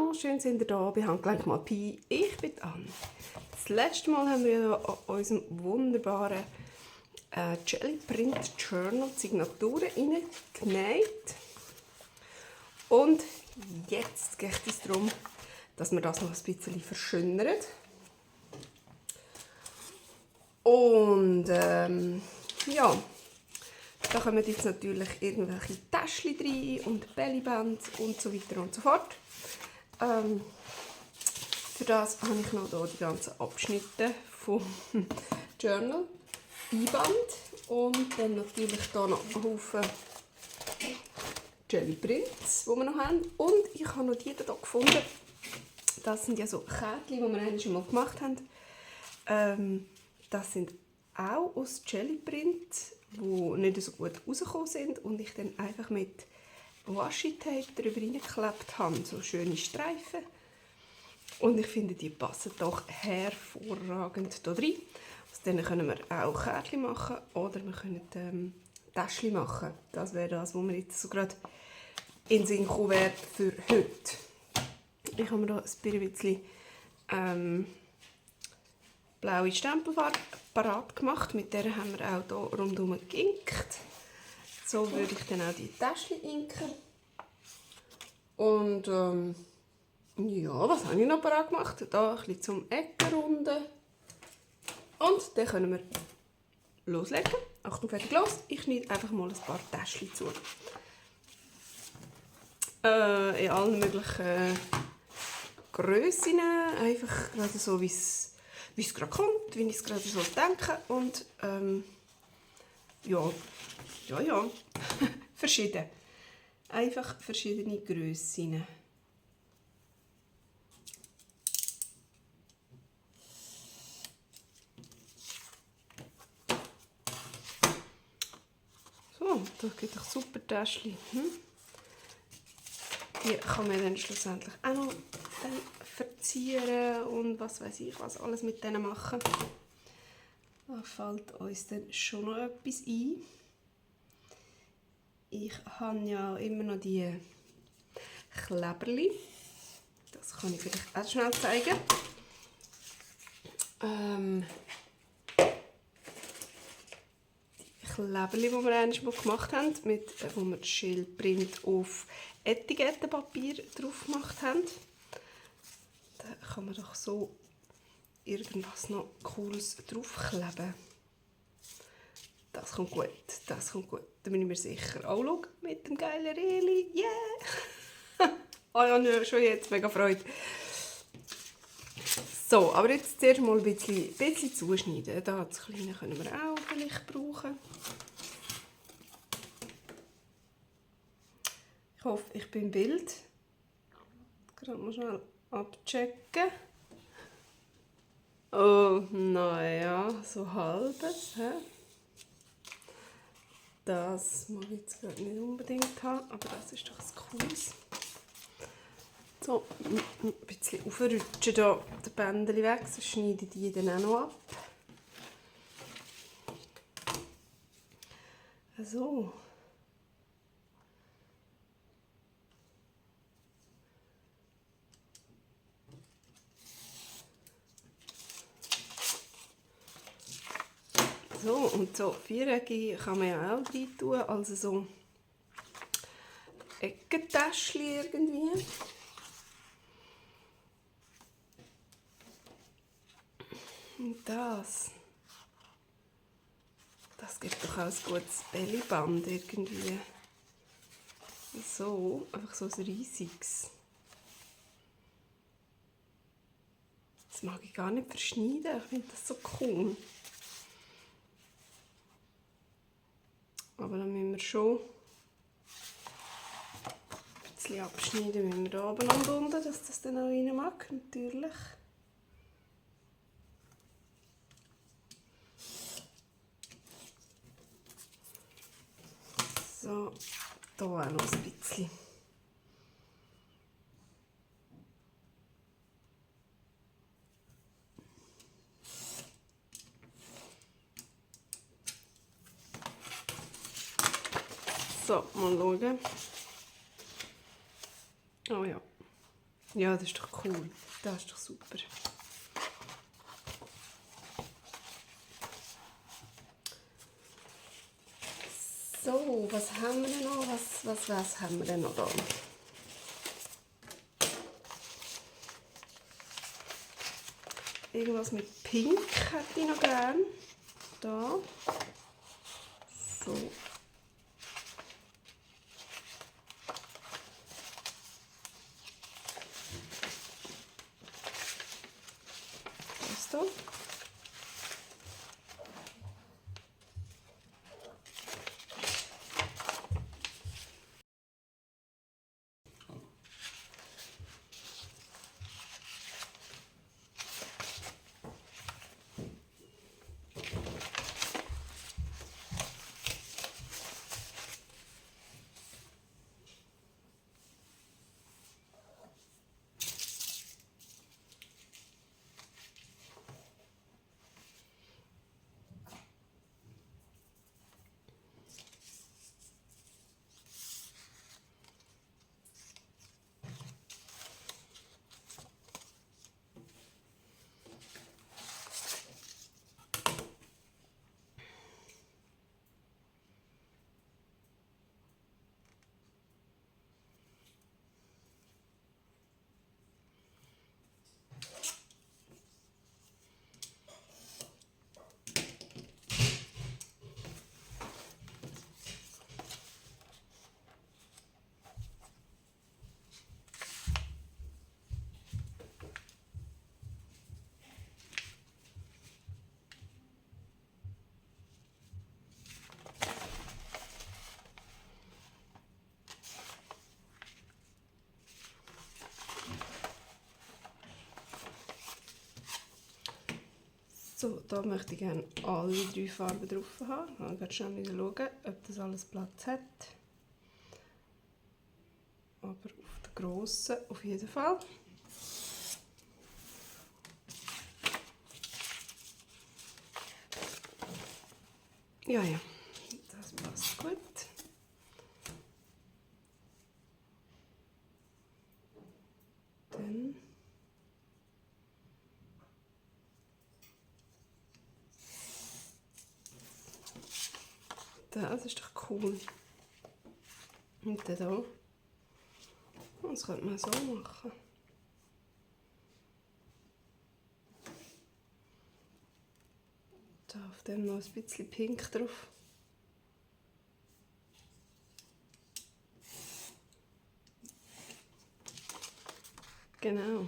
Hallo, schön sind ihr da bei Handgelenk mal Pi. Ich bin Anne. Das letzte Mal haben wir ja an unserem wunderbaren Jelly Print Journal die Signaturen reingenäht. Und jetzt geht es darum, dass wir das noch ein bisschen verschönern. Und ja, da kommen jetzt natürlich irgendwelche Täschchen rein und Bellyband und so weiter und so fort. Für das habe ich noch hier die ganzen Abschnitte vom Journal, Einband und dann natürlich hier noch einen Haufen Jelly Prints, die wir noch haben. Und ich habe noch die hier gefunden. Das sind ja so Kärtchen, die wir einmal schon mal gemacht haben. Das sind auch aus Jelly Print, die nicht so gut rausgekommen sind und ich dann einfach mit Washi-Tape darüber reingeklebt habe. So schöne Streifen. Und ich finde, die passen doch hervorragend hier rein. Aus denen können wir auch Kärtchen machen oder wir können Täschchen machen. Das wäre das, was mir jetzt so gerade in den Sinn gekommen wäre für heute. Ich habe mir hier ein bisschen blaue Stempelfarbe parat gemacht. Mit der haben wir auch hier rundherum geinkt. So würde ich dann auch die Täschchen inken. Und ja, was habe ich noch parat gemacht? Hier ein bisschen zum Eckenrunden. Und dann können wir loslegen. Achtung, fertig, los. Ich schneide einfach mal ein paar Täschchen zu. In allen möglichen Grössen. Einfach gerade so, wie es gerade kommt, wie ich es gerade so denke. Und ja. Verschieden. Einfach verschiedene Grössen. So, das gibt doch super Täschchen. Die kann man dann schlussendlich auch noch verzieren und was weiß ich, was alles mit denen machen. Da fällt uns dann schon noch etwas ein. Ich habe ja immer noch die Kleberli. Das kann ich vielleicht auch schnell zeigen. Die Kleberli, die wir einmal gemacht haben, wo wir Schildprint auf Etikettenpapier drauf gemacht haben. Da kann man doch so irgendwas noch Cooles draufkleben. Das kommt gut, das kommt gut. Da bin ich mir sicher. Oh, schau, mit dem geilen Reli, yeah! Oh ja, schon jetzt mega Freude. So, aber jetzt zuerst mal ein bisschen zuschneiden. Da das Kleine können wir auch vielleicht brauchen. Ich hoffe, ich bin im Bild. Gerade mal schnell abchecken. Oh, naja, so halbes. He? Das mag ich jetzt gerade nicht unbedingt haben, aber das ist doch ein cooles. So, ein bisschen aufrutschen hier die Bänder weg, sonst schneide ich die dann auch noch ab. So. So, und so Vierecke kann man ja auch rein tun, also so Eckentäschchen irgendwie. Und das gibt doch auch ein gutes Bellyband irgendwie. So, einfach so ein riesiges. Das mag ich gar nicht verschneiden, ich finde das so cool. Aber dann müssen wir schon ein bisschen abschneiden, müssen wir da oben und unten, dass das dann auch rein mag, natürlich. So, hier auch noch ein bisschen. So, mal schauen. Oh ja. Ja, das ist doch cool. Das ist doch super. So, was haben wir denn noch? Was haben wir denn noch da? Irgendwas mit Pink hätte ich noch gern. Da. So. Das da. So, da möchte ich gerne alle 3 Farben drauf haben. Ich werde schnell wieder schauen, ob das alles Platz hat. Aber auf der grossen auf jeden Fall. Ja, ja, das passt gut. Dann das ist doch cool. Und dann hier. Das könnte man so machen. Da auf dem noch ein bisschen Pink drauf. Genau.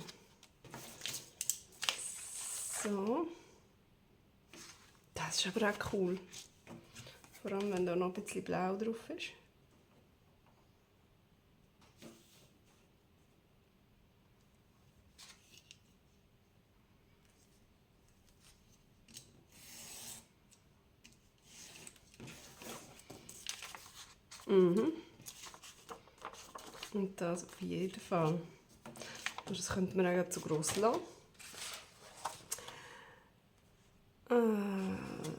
So. Das ist aber auch cool. Vor allem, wenn da noch ein bisschen Blau drauf ist. Mhm. Und das auf jeden Fall. Das könnte man auch zu gross lassen.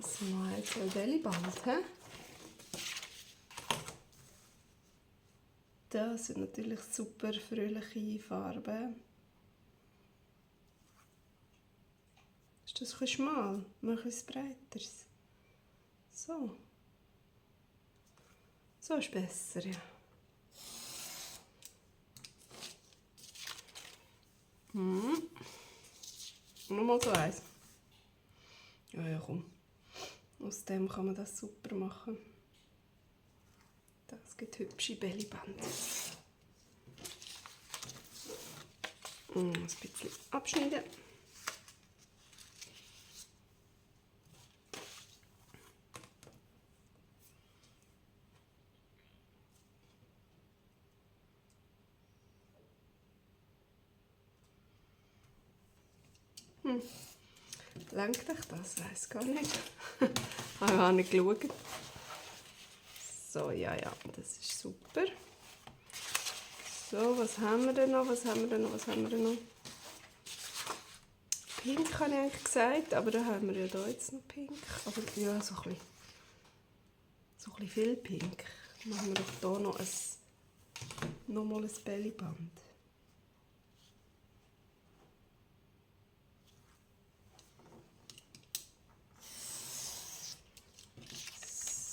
Smile Bellyband, hä? Das sind natürlich super fröhliche Farben. Ist das ein bisschen schmal? Mach es breiter. So. So ist besser, ja. Nochmal so eins. Ja, ja, komm. Aus dem kann man das super machen. Das gibt hübsche Bellyband. Ein bisschen abschneiden. Lenkt euch das? Weiß gar nicht. Ich habe nicht geschaut. So, ja, das ist super. So, was haben wir denn noch? Pink habe ich eigentlich gesagt, aber da haben wir ja da jetzt noch Pink. Aber ja, so ein bisschen viel Pink. Dann machen wir doch hier noch mal ein Bellyband.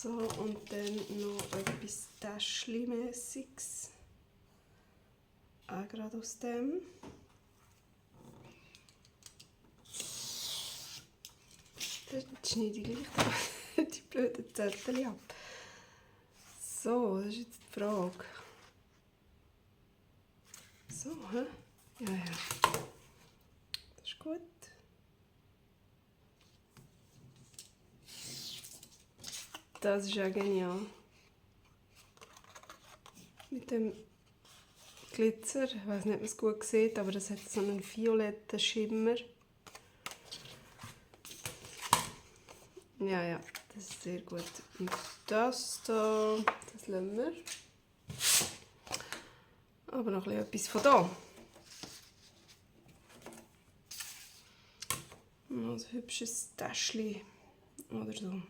So, und dann noch etwas Täschli-mässiges. Auch gerade aus dem. Jetzt schneide ich gleich die blöden Zettel ab. So, das ist jetzt die Frage. So, hä? Ja, ja. Das ist gut. Das ist ja genial. Mit dem Glitzer. Ich weiß nicht, ob man es gut sieht, aber das hat so einen violetten Schimmer. Ja, ja, das ist sehr gut. Und das da, das lassen wir. Aber noch etwas von da. Noch ein hübsches Täschchen oder so.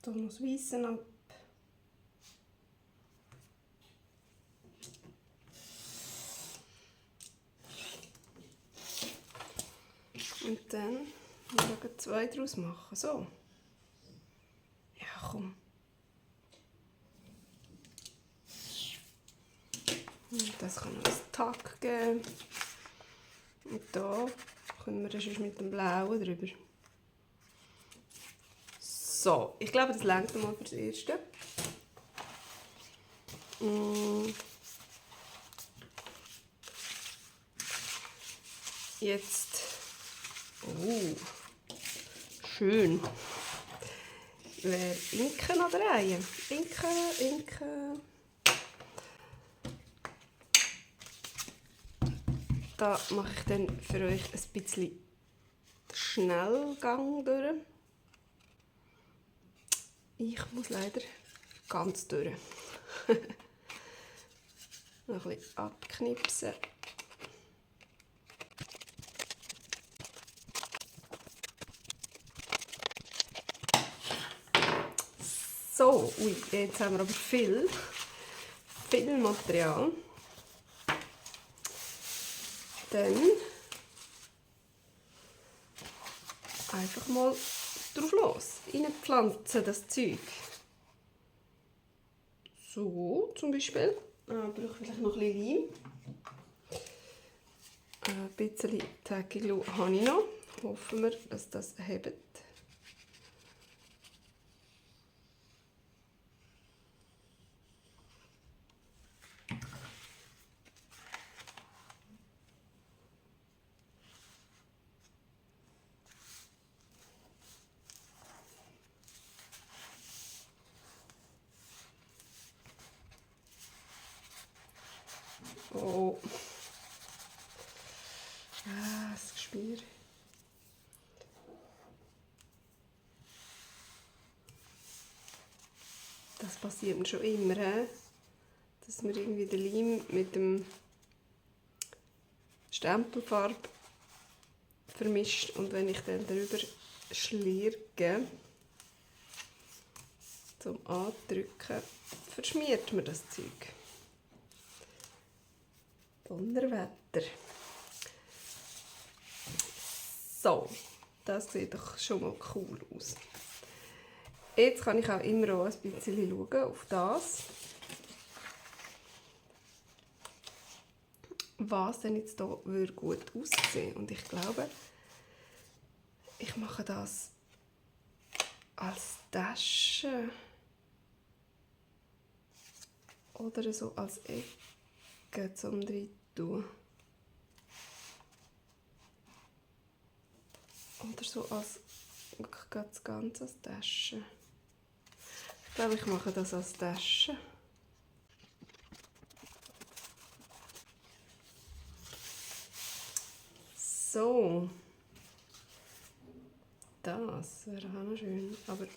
Da noch das Weisse ab. Und dann noch 2 daraus machen. So. Ja, komm. Und das kann noch einen Tag geben. Und da können wir das mit dem Blauen drüber. So, ich glaube, das reicht mal für das Erste. Jetzt. Oh, schön. Wäre Inken oder Reihen? Inken. Da mache ich dann für euch ein bisschen Schnellgang durch. Ich muss leider ganz durch. Noch ein bisschen abknipsen. So, ui, jetzt haben wir aber viel Material. Dann einfach mal drauf los. Reinpflanzen, das Zeug. So, zum Beispiel. Brauche ich vielleicht noch ein bisschen Leim. Ein bisschen Tacky Glue habe ich noch. Hoffen wir, dass das hebt. Oh. Ah, das Gespür. Das passiert mir schon immer, dass man irgendwie den Leim mit dem Stempelfarbe vermischt und wenn ich dann darüber schlierge zum Andrücken, verschmiert mir das Zeug. Donnerwetter. So, das sieht doch schon mal cool aus. Jetzt kann ich auch immer auch ein bisschen schauen auf das, was denn jetzt hier gut aussehen würde. Und ich glaube, ich mache das als Tasche oder so als Ecke zum rein tun. Oder so als das Ganze als Tasche. Ich glaube, ich mache das als Tasche. So. Das wäre auch noch schön. Aber,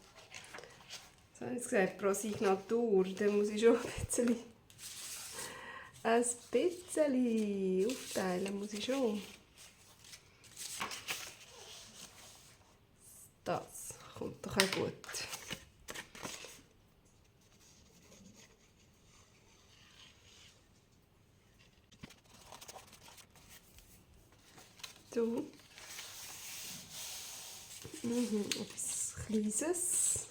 so habe ich gesagt, pro Signatur, dann muss ich schon ein bisschen aufteilen, muss ich schon. Das kommt doch auch gut. Du. Etwas Kleines.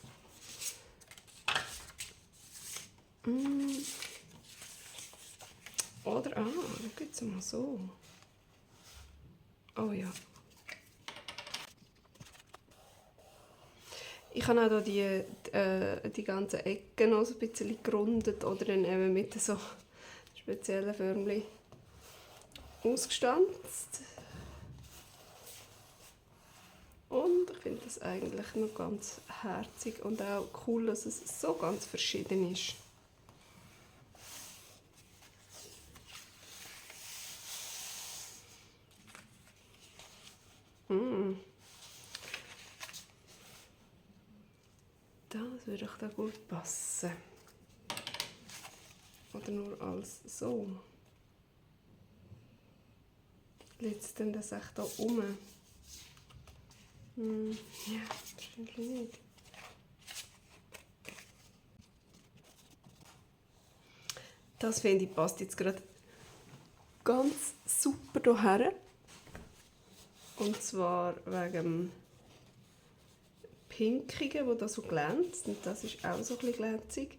Oder, schau jetzt mal so. Oh ja. Ich habe auch hier die ganzen Ecken noch so ein bisschen gerundet oder dann eben mit so speziellen Förmchen ausgestanzt. Und ich finde das eigentlich noch ganz herzig und auch cool, dass es so ganz verschieden ist. Das würde auch da gut passen. Oder nur als so. Liegt denn das echt da rum? Ja, wahrscheinlich nicht. Das finde ich passt jetzt gerade ganz super hierher. Und zwar wegen dem Pinkigen, das da so glänzt. Und das ist auch so ein bisschen glänzig.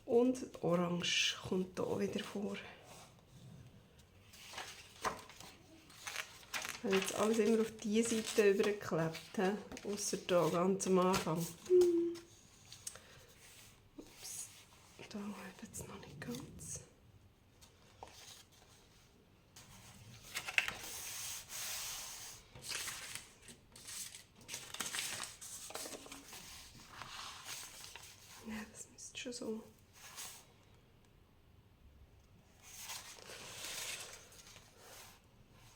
Und Orange kommt hier wieder vor. Ich habe jetzt alles immer auf diese Seite übergeklebt, außer hier ganz am Anfang. Ups, da hebt es noch nicht ganz. Ja, das müsste schon so.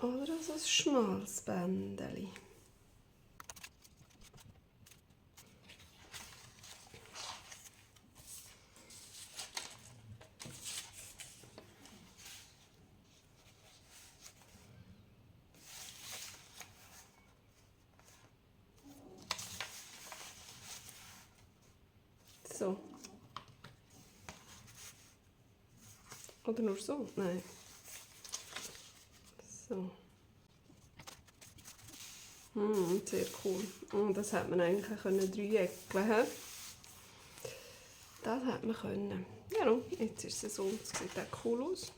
Oder so ein schmales Bändchen. So. Oder nur so? Nein. So. Sehr cool. Und das hätte man eigentlich auch dreieckig können. Das hätte man können. Ja, no, jetzt ist es so. Es sieht auch cool aus.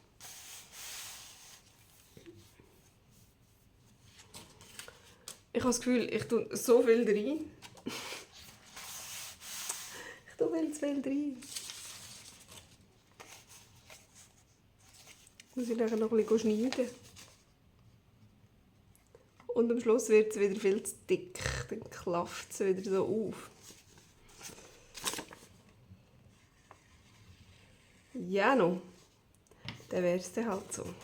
Ich habe das Gefühl, ich tue so viel rein. Ich tue viel zu viel rein. Muss ich nachher noch ein bisschen schneiden. Und am Schluss wird es wieder viel zu dick. Dann klafft es wieder so auf. Ja, no. Dann wäre es dann halt so.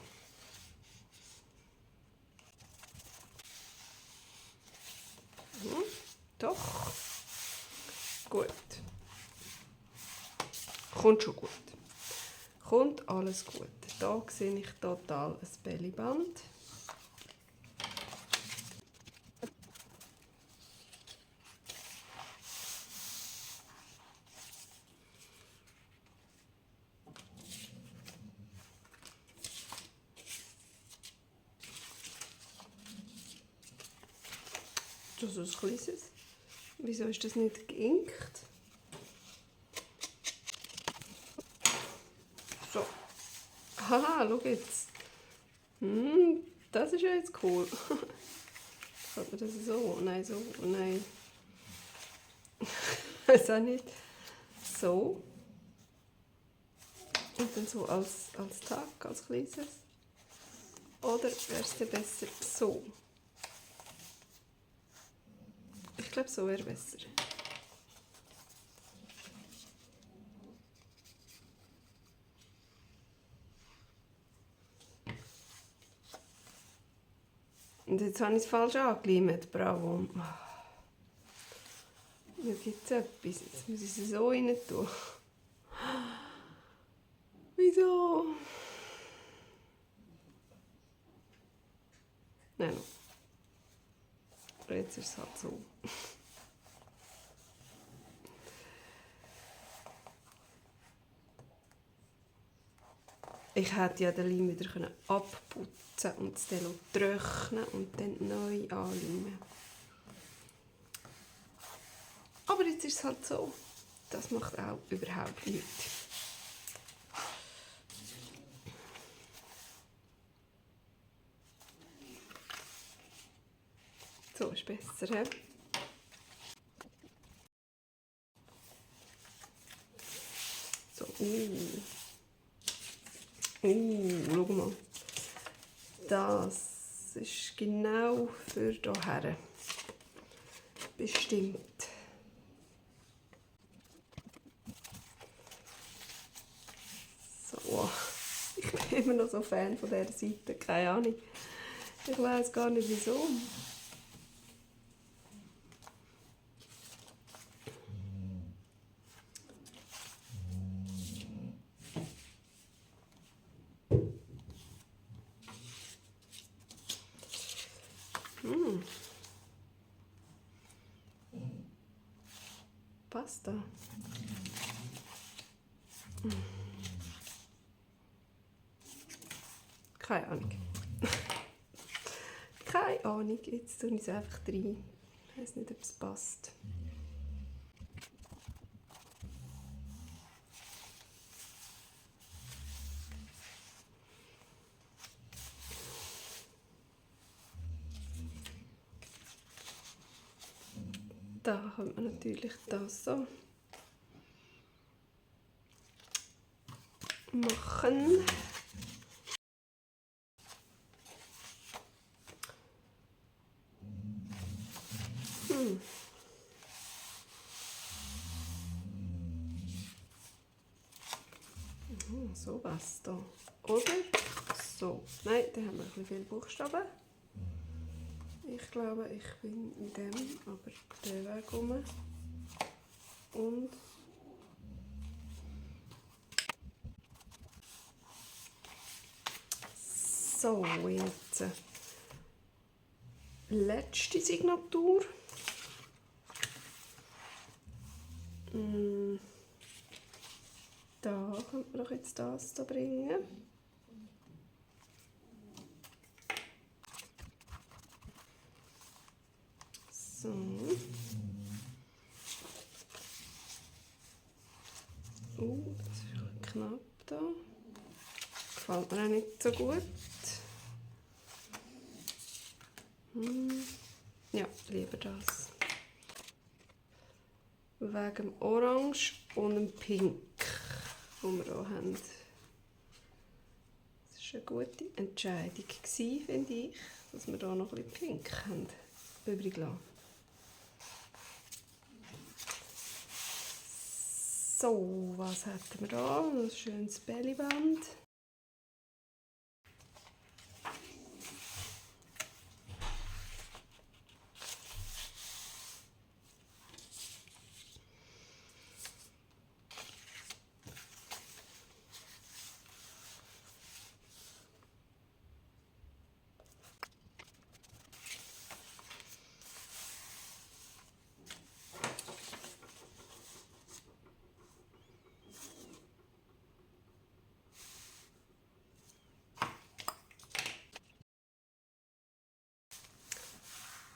Doch. Gut. Kommt schon gut. Kommt alles gut. Hier sehe ich total ein Bellyband. Das ist ein kleines. Wieso ist das nicht geinkt? So. Haha, schau jetzt. Das ist ja jetzt cool. Hat man das so? Nein, so. Nein. Weiß auch nicht. So. Und dann so als Tag, als kleines. Oder wäre es denn besser so? Ich glaube, so wäre besser. Und jetzt habe ich es falsch angeleimt. Bravo. Jetzt gibt es etwas. Jetzt muss ich es so rein tun. Wieso? Nein. Jetzt ist es halt so. Ich hätte ja den Leim wieder abputzen und es dann trocknen und dann neu anleimen. Aber jetzt ist es halt so. Das macht auch überhaupt nichts. So ist besser, he? So, schau mal. Das ist genau für hierher. Bestimmt. So, ich bin immer noch so Fan von dieser Seite, keine Ahnung. Ich weiß gar nicht wieso. Pasta. Keine Ahnung. Keine Ahnung. Jetzt tue ich es einfach rein. Ich weiß nicht, ob es passt. Da könnte man natürlich das so machen. So was da. Oder so. Nein, da haben wir ein bisschen viele Buchstaben. Ich glaube, ich bin in dem, aber den Weg rum. Und so, jetzt letzte Signatur. Da könnte man doch jetzt das da bringen. So. Das ist knapp da. Gefällt mir auch nicht so gut. Ja, lieber das. Wegen dem Orange und dem Pink, das wir hier haben. Das war eine gute Entscheidung, finde ich, dass wir hier noch ein bisschen Pink haben. Übrig lassen. So, was hätten wir da? Ein schönes Bellyband.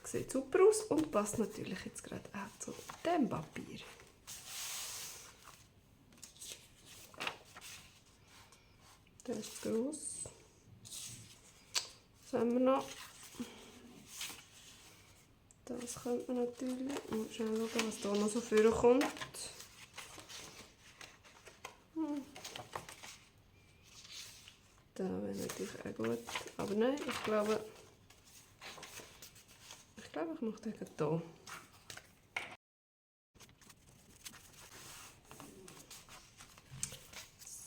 Sieht super aus und passt natürlich jetzt gerade auch zu dem Papier. Das ist zu gross. Was haben wir noch? Das könnte man natürlich. Mal schnell schauen, was hier noch so vorkommt. Da wäre natürlich auch gut. Aber nein, ich glaube, ich mache den hier.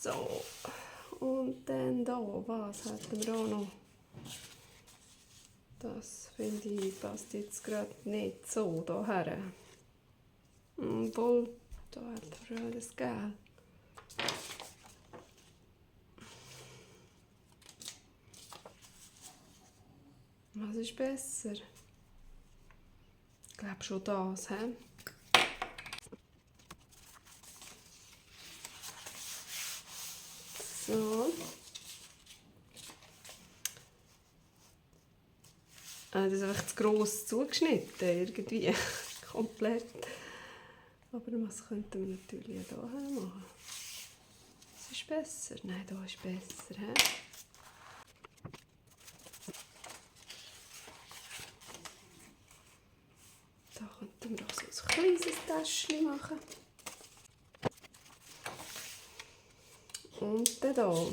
So. Und dann da, was hätten wir auch noch? Das finde ich passt jetzt gerade nicht so daher. Obwohl, da hat er das Gelb. Was ist besser? Ich glaube schon das, hä? So. Das ist einfach zu gross zugeschnitten, irgendwie. Komplett. Aber was könnten wir natürlich hier machen? Das ist besser. Nein, da ist besser. He? Da könnten wir auch so ein kleines Täschchen machen. Und dann hier.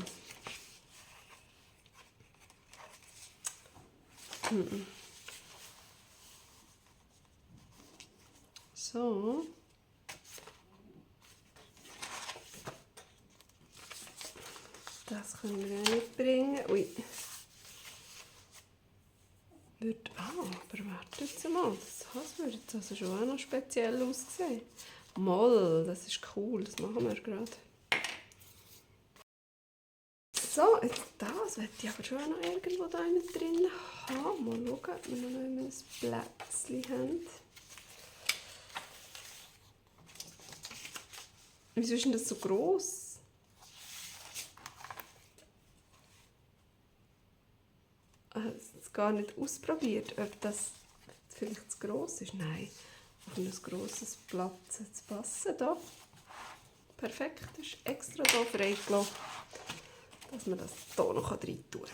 So. Das können wir ja mitbringen. Ui. Aber warte jetzt mal. Das würde jetzt also schon auch noch speziell aussehen. Moll, das ist cool. Das machen wir gerade. So, jetzt das möchte ich aber schon auch noch irgendwo da drin haben. Mal schauen, ob wir noch ein Plätzchen haben. Wieso ist denn das so gross? Ich habe es gar nicht ausprobiert, ob das vielleicht zu gross ist. Nein, auf ein grosses Blatt zu passen. Da. Perfekt, das ist extra hier freigelassen, dass man das hier noch rein tun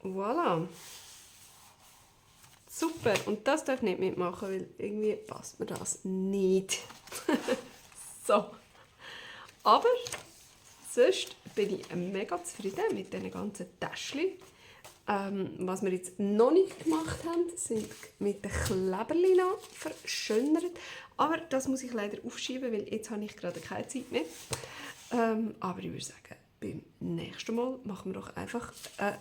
kann. Voilà. Super, und das darf nicht mitmachen, weil irgendwie passt mir das nicht. So. Aber sonst bin ich mega zufrieden mit diesen ganzen Täschchen. Was wir jetzt noch nicht gemacht haben, sind mit den Kleberchen noch verschönert. Aber das muss ich leider aufschieben, weil jetzt habe ich gerade keine Zeit mehr. Aber ich würde sagen, beim nächsten Mal machen wir doch einfach eine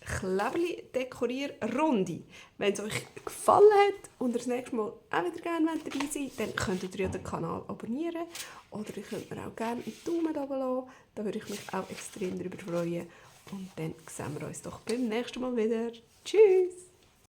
Kleberli-Dekorier-Runde. Wenn es euch gefallen hat und ihr das nächste Mal auch wieder gerne dabei seid, dann könnt ihr ja den Kanal abonnieren oder ihr könnt mir auch gerne einen Daumen oben lassen. Da würde ich mich auch extrem darüber freuen. Und dann sehen wir uns doch beim nächsten Mal wieder. Tschüss!